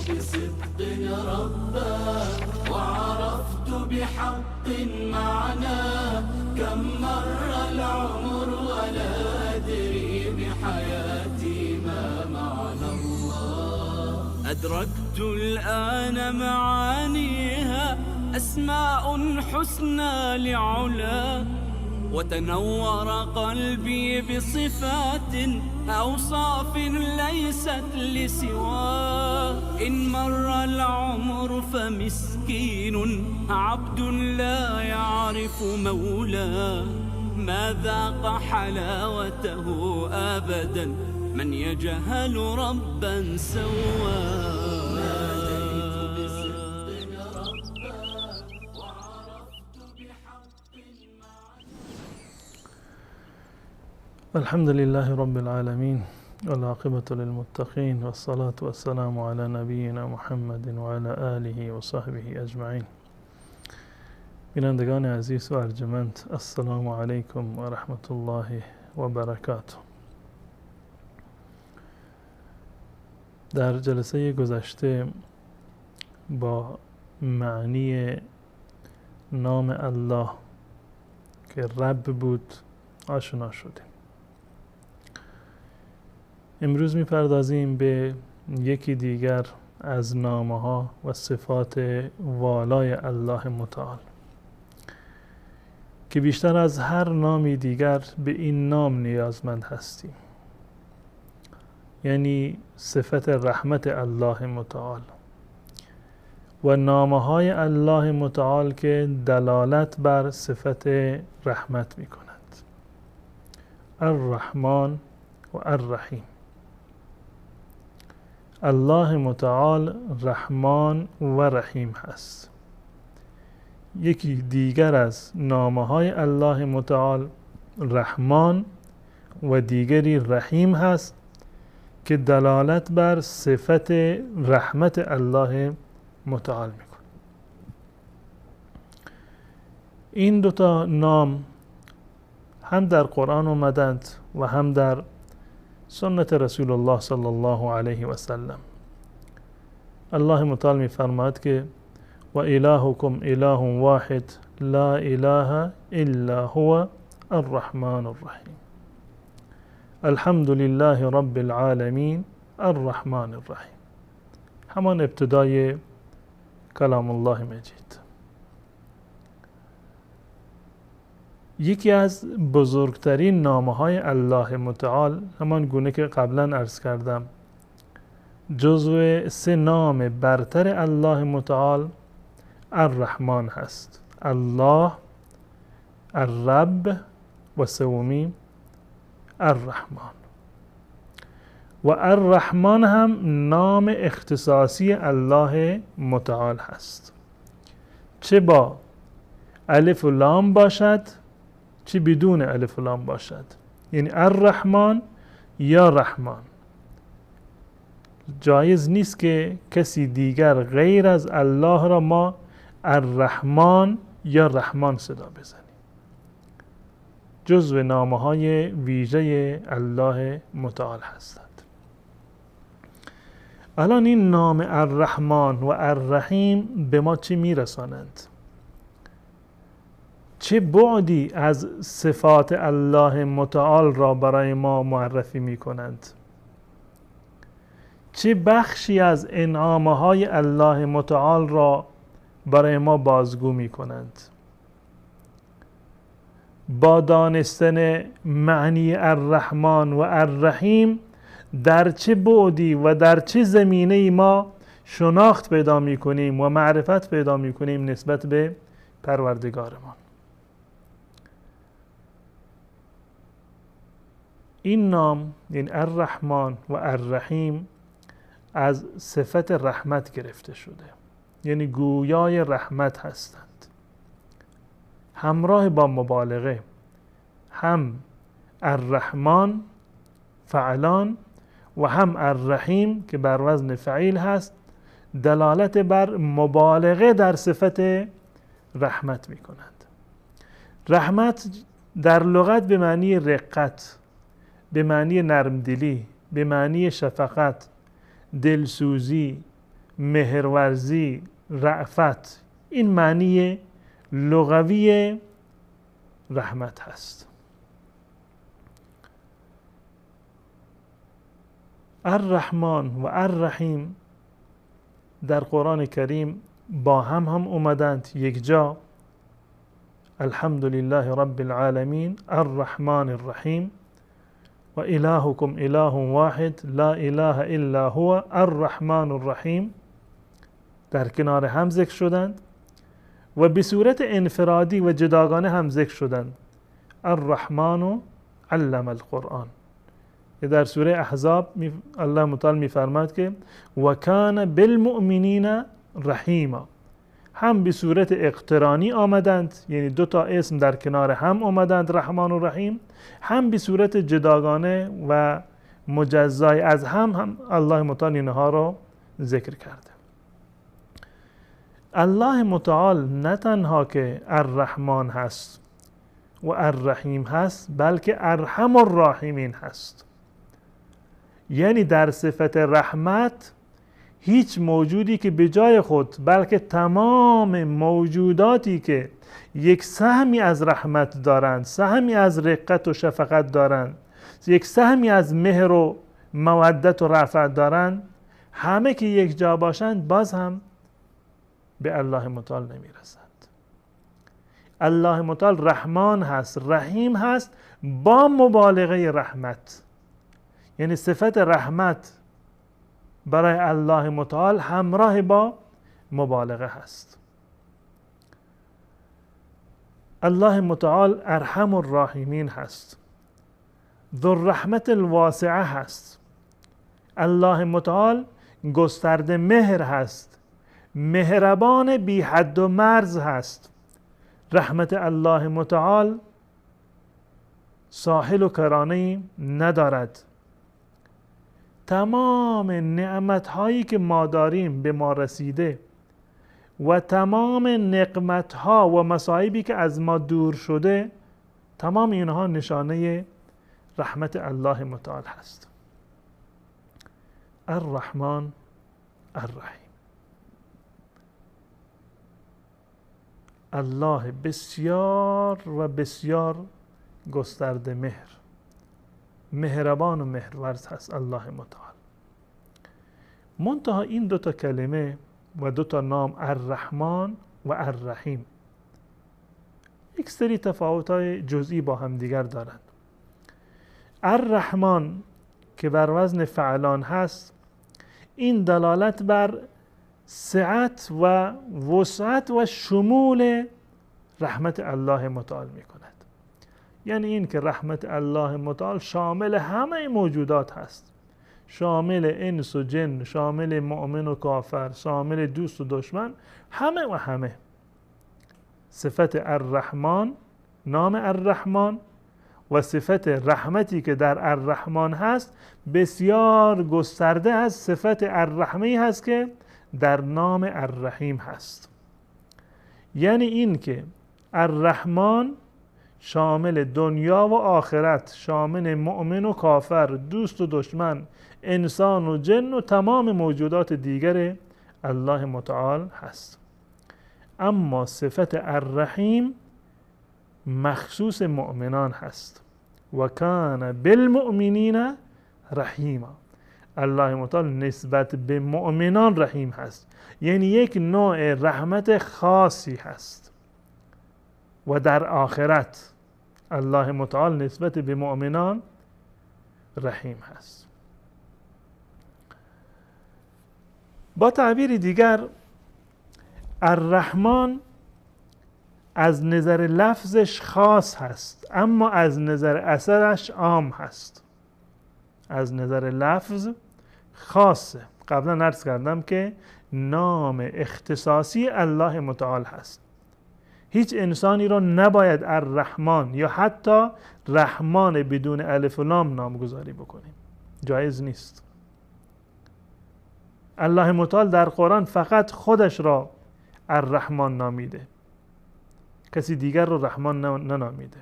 بصدق ربا وعرفت بحق معنى كم مر العمر ولا أدري بحياتي ما معنى الله. أدركت الآن معانيها أسماء حسنى لعلا، وتنور قلبي بصفات أوصاف ليست لسواه. إن مر العمر فمسكين عبد لا يعرف مولاه، ما ذاق حلاوته أبدا من يجهل ربا سواه. الحمد لله رب العالمين والعاقبة للمتقين والصلاة والسلام على نبینا محمد وعلى آله وصحبه اجمعین. بینندگان عزیز و ارجمند، السلام علیکم و رحمت الله و برکاته. در جلسه گذشته با معنی نام الله که رب بود آشنا شدیم. امروز میپردازیم به یکی دیگر از نامها و صفات والای الله متعال که بیشتر از هر نامی دیگر به این نام نیازمند هستیم، یعنی صفت رحمت الله متعال و نامهای الله متعال که دلالت بر صفت رحمت میکند، الرحمن و الرحیم. الله متعال رحمان و رحیم هست. یکی دیگر از نامهای الله متعال رحمان و دیگری رحیم هست که دلالت بر صفت رحمت الله متعال میکنه. این دوتا نام هم در قرآن اومدند و هم در سنت رسول الله صلی الله علیه و سلم. الله متعال میفرماید که و الهکم اله واحد لا اله الا هو الرحمن الرحیم. الحمد لله رب العالمین الرحمن الرحیم. همان ابتدای کلام الله مجید. یکی از بزرگترین نامهای الله متعال، همان گونه که قبلا عرض کردم، جزو سه نام برتر الله متعال الرحمن هست. الله، الرب و سومی الرحمن. و الرحمن هم نام اختصاصی الله متعال هست، چه با الف و لام باشد چه بدون الف و لام باشد، یعنی الرحمن یا رحمان. جایز نیست که کسی دیگر غیر از الله را ما الرحمن یا رحمان صدا بزنیم. جزو نامهای ویژه الله متعال هستند. الان این نام الرحمن و الرحیم به ما چی میرسانند؟ چه بعدی از صفات الله متعال را برای ما معرفی می کنند؟ چه بخشی از انعامهای الله متعال را برای ما بازگو می کنند؟ با دانستن معنی الرحمن و الرحیم در چه بعدی و در چه زمینه ما شناخت پیدا می کنیم و معرفت پیدا می کنیم نسبت به پروردگارمان؟ این نام، یعنی الرحمن و الرحیم، از صفت رحمت گرفته شده، یعنی گویای رحمت هستند، همراه با مبالغه. هم الرحمن فعلان و هم الرحیم که بر وزن فعیل هست، دلالت بر مبالغه در صفت رحمت می کنند. رحمت در لغت به معنی رقت، به معنی نرمدلی، به معنی شفقت، دلسوزی، مهرورزی، رأفت، این معنی لغوی رحمت هست. الرحمن و الرحیم در قرآن کریم با هم هم اومدند یک جا. الحمد لله رب العالمین الرحمن الرحیم و الهکم اله واحد لا اله الا هو الرحمن الرحیم در کنار هم ذکر شدند و به صورت انفرادی و جداگانه هم ذکر شدند. الرحمن علم القرآن. در سوره احزاب الله متعال میفرماد که و کان بالمؤمنین رحیما. هم به صورت اقترانی آمدند، یعنی دو تا اسم در کنار هم آمدند، رحمان و رحیم، هم به صورت جداگانه و مجزای از هم هم الله متعال اینها را ذکر کرده. الله متعال نه تنها که الرحمن هست و الرحیم هست، بلکه ارحم الراحمین هست. یعنی در صفت رحمت هیچ موجودی که به جای خود، بلکه تمام موجوداتی که یک سهمی از رحمت دارند، سهمی از رقت و شفقت دارند، یک سهمی از مهر و مودت و رأفت دارند، همه که یک جا باشند باز هم به الله متعال نمیرسند. الله متعال رحمان هست، رحیم هست با مبالغه رحمت. یعنی صفت رحمت برای الله متعال همراه با مبالغه هست. الله متعال ارحم الراحمین هست، ذو الرحمت الواسعه هست. الله متعال گسترده مهر هست، مهربان بی حد و مرز هست. رحمت الله متعال ساحل و کرانه ندارد. تمام نعمت هایی که ما داریم به ما رسیده و تمام نقمت ها و مصائبی که از ما دور شده، تمام اینها نشانه رحمت الله متعال هست. الرحمن الرحیم. الله بسیار و بسیار گسترده مهر، مهربان و مهرورز هست الله متعال. منتها این دوتا کلمه و دوتا نام الرحمن و الرحیم یک سری تفاوت‌های جزئی با هم دیگر دارند. الرحمن که بر وزن فعلان هست، این دلالت بر سعت و وسعت و شمول رحمت الله متعال می کند. یعنی این که رحمت الله متعال شامل همه موجودات هست، شامل انس و جن، شامل مؤمن و کافر، شامل دوست و دشمن، همه و همه. صفت الرحمن، نام الرحمن و صفت رحمتی که در الرحمن هست بسیار گسترده است. صفت الرحمه هست که در نام الرحیم هست. یعنی این که الرحمن شامل دنیا و آخرت، شامل مؤمن و کافر، دوست و دشمن، انسان و جن و تمام موجودات دیگر الله متعال هست. اما صفت الرحیم مخصوص مؤمنان هست. و کان بالمؤمنین رحیما. الله متعال نسبت به مؤمنان رحیم هست، یعنی یک نوع رحمت خاصی هست. و در آخرت الله متعال نسبت به مؤمنان رحیم هست. با تعبیر دیگر، الرحمن از نظر لفظش خاص هست، اما از نظر اثرش عام هست. از نظر لفظ خاصه. قبلا عرض کردم که نام اختصاصی الله متعال هست. هیچ انسانی را نباید الرحمن یا حتی رحمان بدون الف و لام نامگذاری بکنیم، جایز نیست. الله متعال در قرآن فقط خودش را الرحمن نامیده، کسی دیگر را رحمان ننامیده.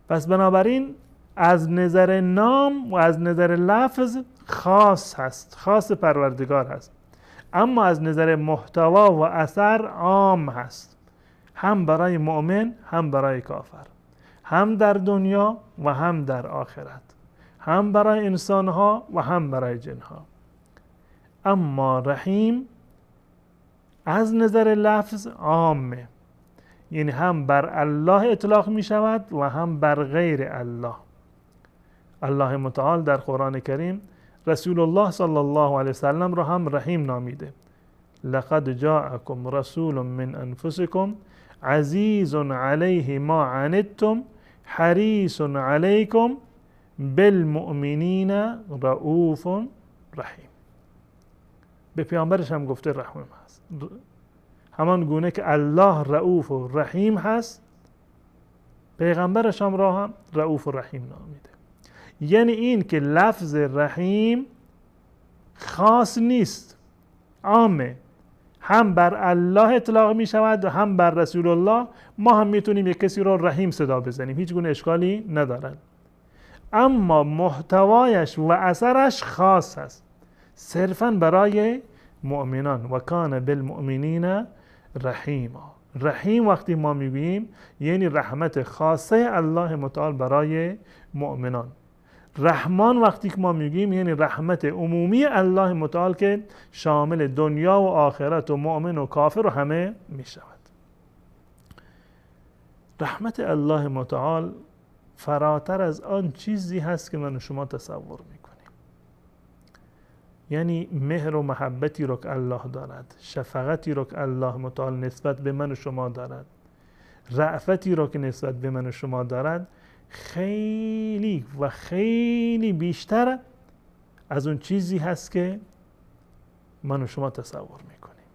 پس بنابراین از نظر نام و از نظر لفظ خاص هست، خاص پروردگار هست، اما از نظر محتوا و اثر عام هست، هم برای مؤمن هم برای کافر، هم در دنیا و هم در آخرت، هم برای انسانها و هم برای جنها. اما رحیم از نظر لفظ عامه، یعنی هم بر الله اطلاق می شود و هم بر غیر الله. الله متعال در قرآن کریم رسول الله صلی الله علیه وسلم را هم رحیم نامیده. لقد جاءکم رسول من انفسکم عزیز علیه ما عنتم حریص علیکم بالمؤمنین رؤوف رحیم. به پیامبرش هم گفته رحیم هست، همان گونه که الله رؤوف و رحیم هست، پیغمبرش هم را هم رؤوف و رحیم نامیده. یعنی این که لفظ رحیم خاص نیست، عامه، هم بر الله اطلاق می شود و هم بر رسول الله. ما هم میتونیم یک کسی را رحیم صدا بزنیم، هیچ گونه اشکالی ندارد، اما محتوایش و اثرش خاص است، صرفا برای مؤمنان. و کان بالمؤمنین رحیما. رحیم وقتی ما میگوییم یعنی رحمت خاصه الله متعال برای مؤمنان. رحمان وقتی که ما میگیم یعنی رحمت عمومی الله متعال که شامل دنیا و آخرت و مؤمن و کافر و همه میشود. رحمت الله متعال فراتر از آن چیزی هست که من و شما تصور میکنیم. یعنی مهر و محبتی رو که الله دارد، شفقتی رو که الله متعال نسبت به من و شما دارد، رأفتی رو که نسبت به من و شما دارد، خیلی و خیلی بیشتر از اون چیزی هست که من و شما تصور میکنیم.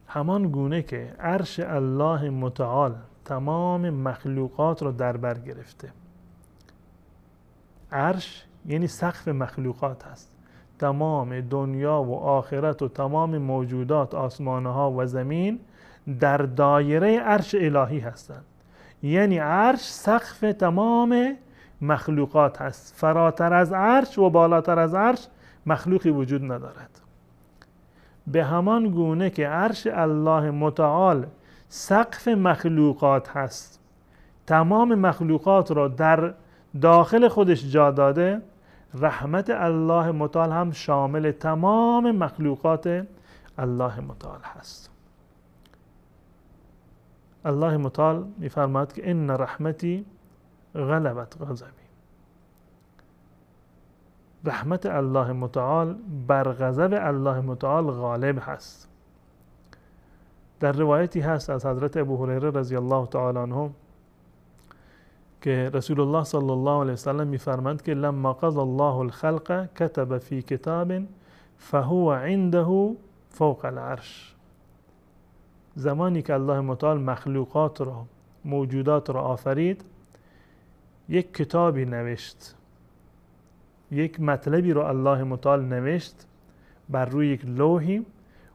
همان گونه که عرش الله متعال تمام مخلوقات رو در بر گرفته، عرش یعنی سقف مخلوقات هست، تمام دنیا و آخرت و تمام موجودات، آسمانها و زمین در دایره عرش الهی هستند. یعنی عرش سقف تمام مخلوقات هست، فراتر از عرش و بالاتر از عرش مخلوقی وجود ندارد. به همان گونه که عرش الله متعال سقف مخلوقات هست، تمام مخلوقات را در داخل خودش جا داده، رحمت الله متعال هم شامل تمام مخلوقات الله متعال هست. الله متعال می‌فرماید که ان رحمتی غلبت غضبی. رحمت الله متعال بر غضب الله متعال غالب هست. در روایتی هست از حضرت ابو هریره رضی الله تعالی عنه که رسول الله صلی الله علیه وسلم می‌فرماند که لما قضى الله الخلق كتب في کتاب فهو عنده فوق العرش. زمانی که الله متعال مخلوقات را، موجودات را آفرید، یک کتابی نوشت، یک مطلبی را الله متعال نوشت بر روی یک لوحی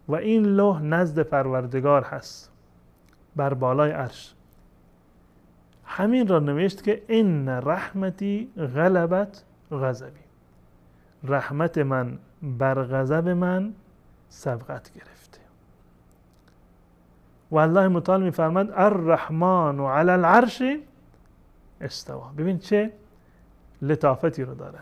و این لوح نزد پروردگار هست بر بالای عرش. همین را نوشت که ان رحمتی غلبت غضبی، رحمت من بر غضب من سبقت گرفته. و الله متعال می‌فرماد الرحمن علی العرش استوا. ببین چه لطافتی رو داره.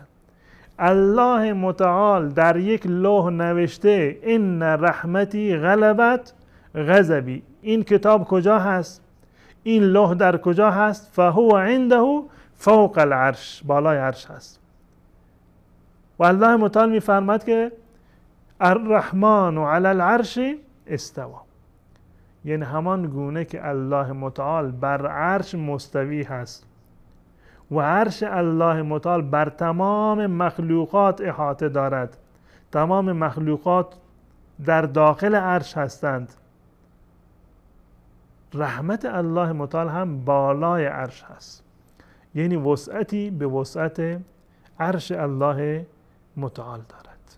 الله متعال در یک لوح نوشته ان رحمتی غلبت غضبی. این کتاب کجا هست؟ این لوح در کجا هست؟ فهو عنده فوق العرش، بالای عرش هست. و الله متعال می‌فرماد که الرحمن علی العرش استوا. یعنی همان گونه که الله متعال بر عرش مستوی هست و عرش الله متعال بر تمام مخلوقات احاطه دارد، تمام مخلوقات در داخل عرش هستند، رحمت الله متعال هم بالای عرش هست. یعنی وسعتی به وسعت عرش الله متعال دارد.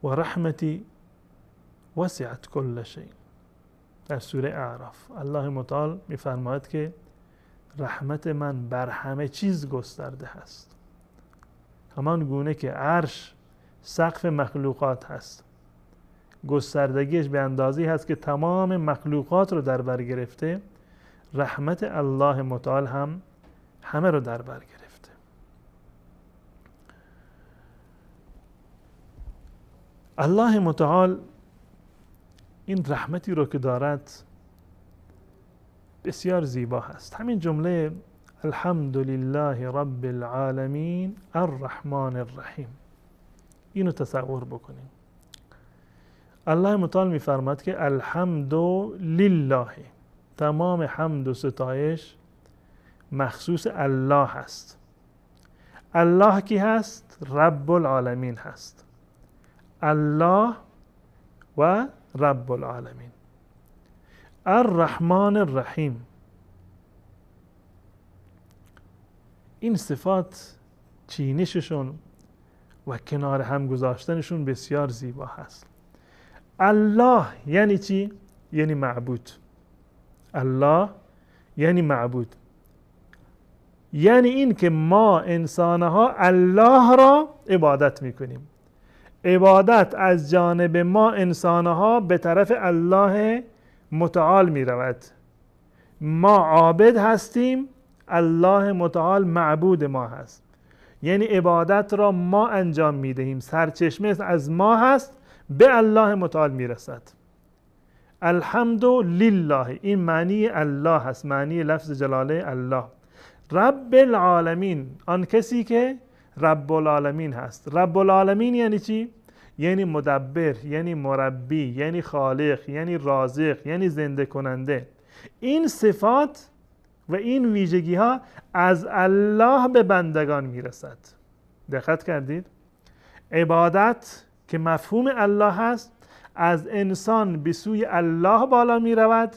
و رحمتی وسعت کل شیء. در سوره اعراف الله متعال میفرماید که رحمت من بر همه چیز گسترده هست. همان گونه که عرش سقف مخلوقات هست، گستردگیش به اندازه‌ای هست که تمام مخلوقات رو در بر گرفته، رحمت الله متعال هم همه رو در بر گرفته. الله متعال این رحمتی رو که دارد بسیار زیبا هست. همین جمله الحمد لله رب العالمین الرحمن الرحیم، اینو تصور بکنیم. الله متعال میفرماد که الحمد لله، تمام حمد و ستایش مخصوص الله هست. الله کی هست؟ رب العالمین هست. الله و رب العالمین. الرحمن الرحیم، این صفات چینششون و کنار هم گذاشتنشون بسیار زیبا هست. الله یعنی چی؟ یعنی معبود. الله یعنی معبود، یعنی این که ما انسانها الله را عبادت میکنیم. عبادت از جانب ما انسانها به طرف الله متعال میرود. ما عابد هستیم، الله متعال معبود ما هست. یعنی عبادت را ما انجام میدهیم، سرچشمه از ما هست، به الله متعال میرسد. الحمد لله، این معنی الله هست، معنی لفظ جلاله الله. رب العالمین، آن کسی که رب العالمین هست. رب العالمین یعنی چی؟ یعنی مدبر، یعنی مربی، یعنی خالق، یعنی رازق، یعنی زنده کننده. این صفات و این ویژگی ها از الله به بندگان میرسد. دقت کردید؟ عبادت که مفهوم الله هست از انسان به سوی الله بالا می رود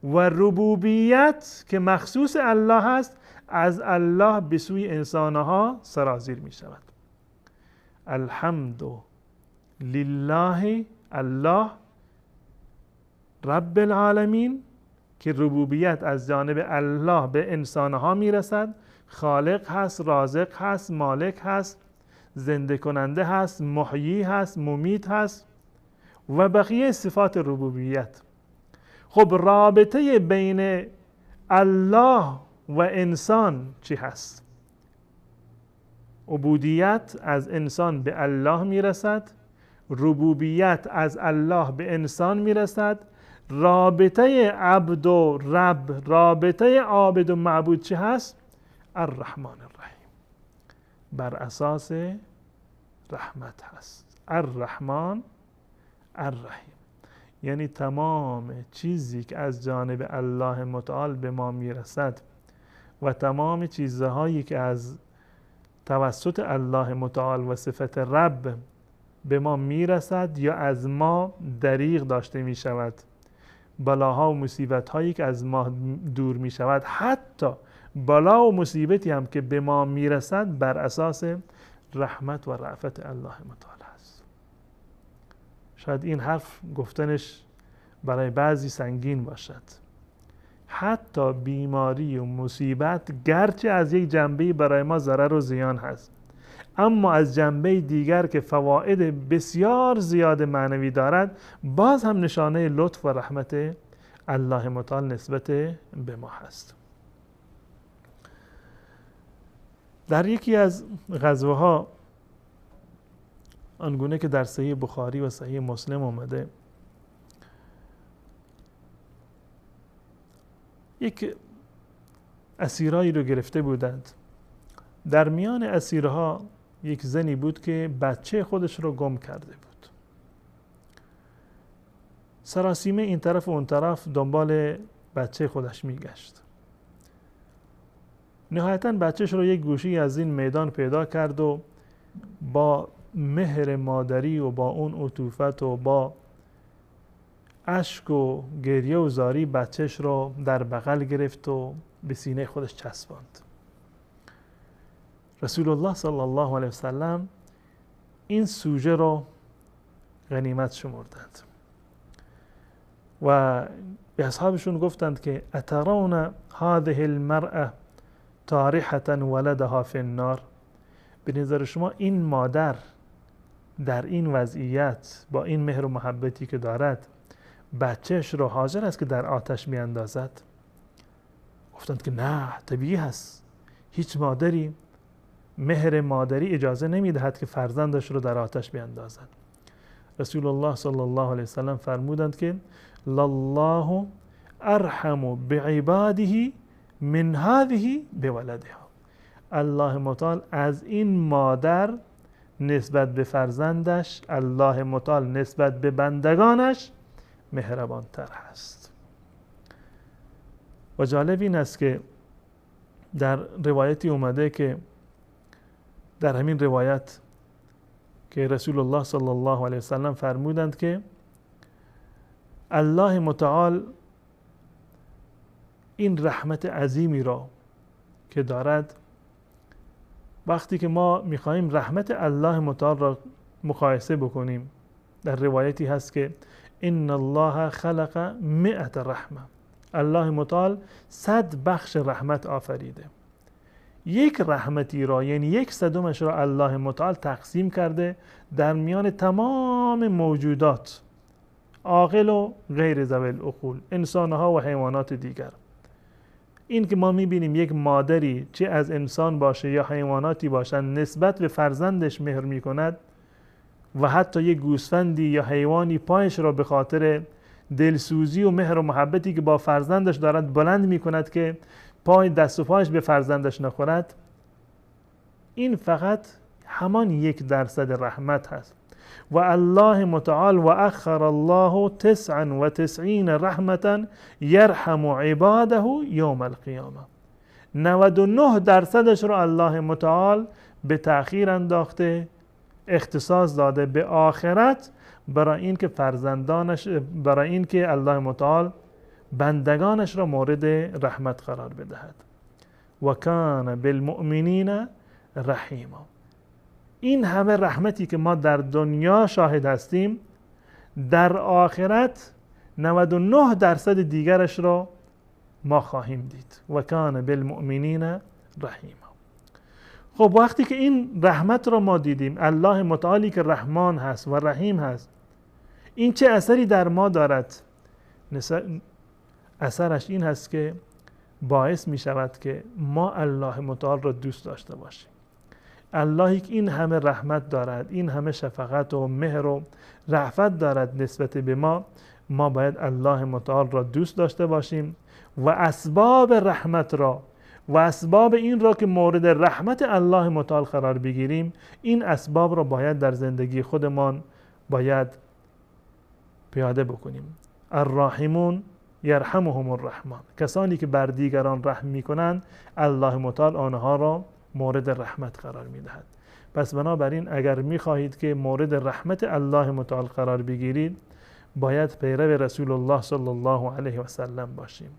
و ربوبیت که مخصوص الله هست از الله به سوی انسانها سرازیر می شود. الحمد لله، الله رب العالمین که ربوبیت از جانب الله به انسانها می رسد، خالق هست، رازق هست، مالک هست، زنده کننده هست، محیی هست، ممیت هست و بقیه صفات ربوبیت. خب رابطه بین الله و انسان چی هست؟ عبودیت از انسان به الله میرسد، ربوبیت از الله به انسان میرسد. رابطه عبد و رب، رابطه عابد و معبود چی هست؟ الرحمن الرحیم، بر اساس رحمت هست. الرحمن الرحیم یعنی تمام چیزی که از جانب الله متعال به ما میرسد و تمام چیزهایی که از توسط الله متعال و صفت رب به ما میرسد یا از ما دریغ داشته میشود، بلاها و مصیبت هایی که از ما دور میشود، حتی بلا و مصیبتی هم که به ما میرسد بر اساس رحمت و رأفت الله متعال است. شاید این حرف گفتنش برای بعضی سنگین باشد. حتی بیماری و مصیبت گرچه از یک جنبه برای ما ضرر و زیان هست، اما از جنبه دیگر که فواید بسیار زیاد معنوی دارد، باز هم نشانه لطف و رحمت الله متعال نسبت به ما هست. در یکی از غزوه ها، آنگونه که در صحیح بخاری و صحیح مسلم آمده، یک اسیرایی رو گرفته بودند. در میان اسیرها یک زنی بود که بچه خودش رو گم کرده بود. سراسیمه این طرف و اون طرف دنبال بچه خودش میگشت. نهایتاً بچهش رو یک گوشی از این میدان پیدا کرد و با مهر مادری و با اون عطوفت و با اشک و گریه و زاری بچهش رو در بغل گرفت و به سینه خودش چسباند. رسول الله صلی الله علیه وسلم این سوژه رو غنیمت شمردند و به اصحابشون گفتند که اترون هذه المرأة طارحة ولدها فی النار. به نظر شما این مادر در این وضعیت با این مهر و محبتی که دارد بچهش رو حاضر است که در آتش میاندازد؟ گفتند که نه، طبیعی هست، هیچ مادری مهر مادری اجازه نمیدهد که فرزندش رو در آتش بیاندازد. رسول الله صلی الله علیه وسلم فرمودند که لله ارحم بعباده من هذه بولدها. الله متعال از این مادر نسبت به فرزندش، الله متعال نسبت به بندگانش مهربان تر هست. و جالب این است که در روایتی اومده که در همین روایت که رسول الله صلی الله علیه وسلم فرمودند که الله متعال این رحمت عظیمی را که دارد، وقتی که ما میخواهیم رحمت الله متعال را مقایسه بکنیم، در روایتی هست که ان الله خلق 100 رحمه، الله متعال 100 بخش رحمت آفریده. یک رحمتی را، یعنی 1/100 را الله متعال تقسیم کرده در میان تمام موجودات، عاقل و غیر ذوی العقول، انسانها و حیوانات دیگر. این که ما میبینیم یک مادری چه از انسان باشه یا حیواناتی باشن نسبت به فرزندش مهر میکند و حتی یک گوسفندی یا حیوانی پایش را به خاطر دلسوزی و مهر و محبتی که با فرزندش دارد بلند میکند که پای دست و پایش به فرزندش نخورد، این فقط همان 1% رحمت هست. و الله متعال و اخر الله 99 رحمتا یرحم عباده یوم القیامه، 99% رو الله متعال به تأخیر انداخته، اختصاص داده به آخرت، برای اینکه فرزندانش، برای اینکه الله متعال بندگانش را مورد رحمت قرار بدهد. و کان بالمؤمنین رحیما. این همه رحمتی که ما در دنیا شاهد هستیم، در آخرت 99% دیگرش را ما خواهیم دید. و کان بالمؤمنین رحیما. خب وقتی که این رحمت را ما دیدیم، الله متعالی که رحمان هست و رحیم هست، این چه اثری در ما دارد؟ اثرش این هست که باعث می شود که ما الله متعال را دوست داشته باشیم. اللهی که این همه رحمت دارد، این همه شفقت و مهر و رأفت دارد نسبت به ما، ما باید الله متعال را دوست داشته باشیم و اسباب رحمت را و اسباب این را که مورد رحمت الله متعال قرار بگیریم، این اسباب را باید در زندگی خودمان باید پیاده بکنیم. الراحمون یرحمهم الرحمن، کسانی که بر دیگران رحم میکنند الله متعال آنها را مورد رحمت قرار میدهد. پس بنابراین اگر میخواهید که مورد رحمت الله متعال قرار بگیرید، باید پیرو رسول الله صلی الله علیه و سلم باشیم.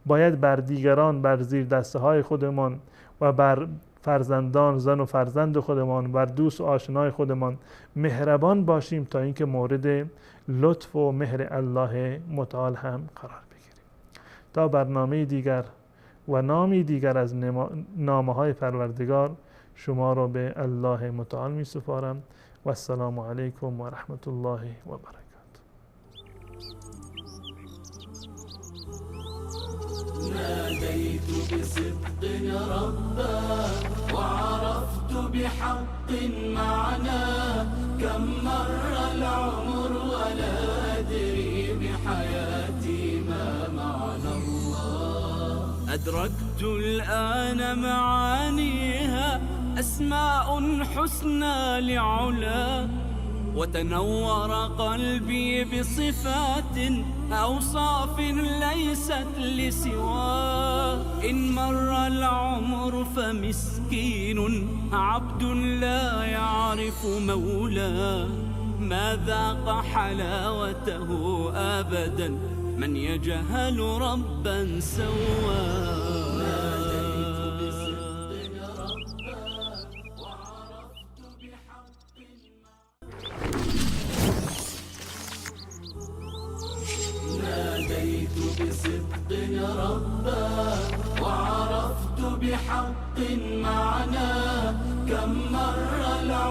باید بر دیگران، بر زیر دسته های خودمان و بر فرزندان، زن و فرزند خودمان، بر دوست و آشنای خودمان مهربان باشیم تا اینکه مورد لطف و مهر الله متعال هم قرار بگیریم. تا برنامه دیگر و نامی دیگر از نامه های پروردگار، شما را به الله متعال می سپارم. و السلام علیکم و رحمت الله و برکاته. ناديت بصدق ربا وعرفت بحق معنا، كم مر العمر ولا أدري بحياتي ما معنى الله. أدركت الآن معانيها، أسماء حسنى لعلا، وتنور قلبي بصفات أوصاف ليست لسواه. إن مر العمر فمسكين عبد لا يعرف مولاه، ما ذاق حلاوته أبدا من يجهل ربا سواه. بحق معنا، كم مر العمر.